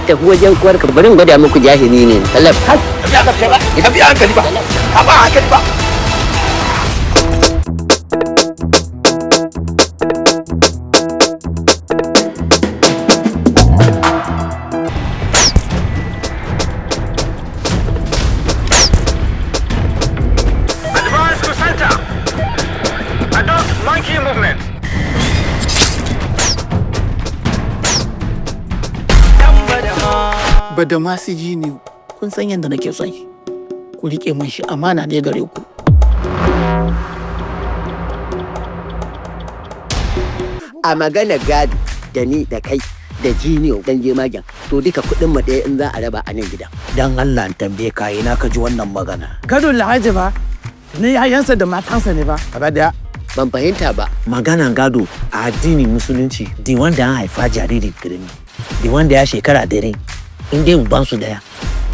Tafi wajen uwarka, bari in gwada muku jahili ne talaf. Ka biya hankali ba, ka ba hankali ba. Advance to center. Adopt monkey movement. Badamasi ne, kun san yadda nake son shi. Ku riƙe mun shi, amana ne gare ku. A magana gado, da ni da kai da Jiniyo dan jemagen, to duka kuɗin mu ɗaya in za a raba a nan gidan. Dan Allah in tambaye ka, ina ka ji wannan magana? Gado Alhaji ba na yayansa da matansa ne ba gaba daya. Ban fahimta ba. Maganan gado a addinin Musulunci, di wanda an haifa jariri karami, di wanda ya shekara 100, in dai uban su daya,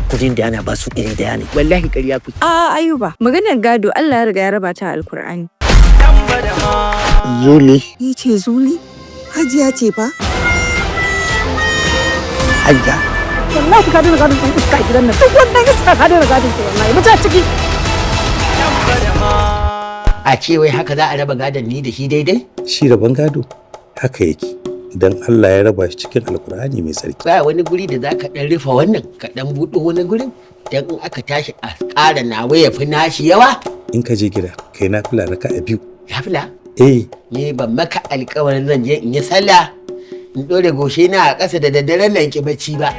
kudin da ana ba su iri daya ne. Wallahi ƙarya kuke. A Ayuba, maganar gado Allah ya riga ya raba ta a Alkur'ani. Zuli. Ni ce Zuli? Hajiya ce fa? Hajja. Wallahi ka daina gadon ɗan iska a gidan nan. Duk wannan iska ka daina gadon ki, wallahi. Mu ciki. A ce wai haka za a raba gadon ni da shi daidai? Shi rabon gado haka yake, idan Allah ya raba shi cikin Alkur'ani mai tsarki. Ba wani guri da za ka ɗan rufe wannan, ka ɗan buɗe wani gurin, dan in aka tashi a ƙara nawa ya fi nashi yawa. In ka je gida, kai na fila raka a biyu. Nafila? Eh. Ni ban maka alƙawarin zan je in yi sallah in ɗore goshe na a ƙasa da daddaren nan ki bacci ba.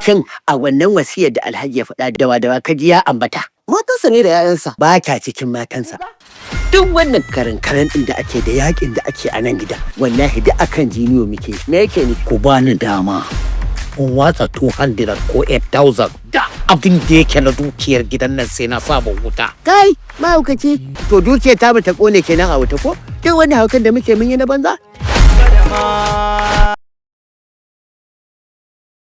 Shin a wannan wasiyar da Alhaji ya faɗa, dawa dawa ka ji ya ambata? Matansa ne da 'ya'yansa. Ba ka cikin matansa. Duk wannan karan karan ɗin da ake da yakin da ake a nan gida, wallahi duk akan Jiniyo muke. Me yake nufi? Ku bani dama in watsa 200 ko 8000 da abin da yake na dukiyar gidan nan, sai na saba wuta. Kai mahaukaci, to dukiyar ta bata kone kenan a wuta ko? Duk wani haukan da muke mun yi na banza.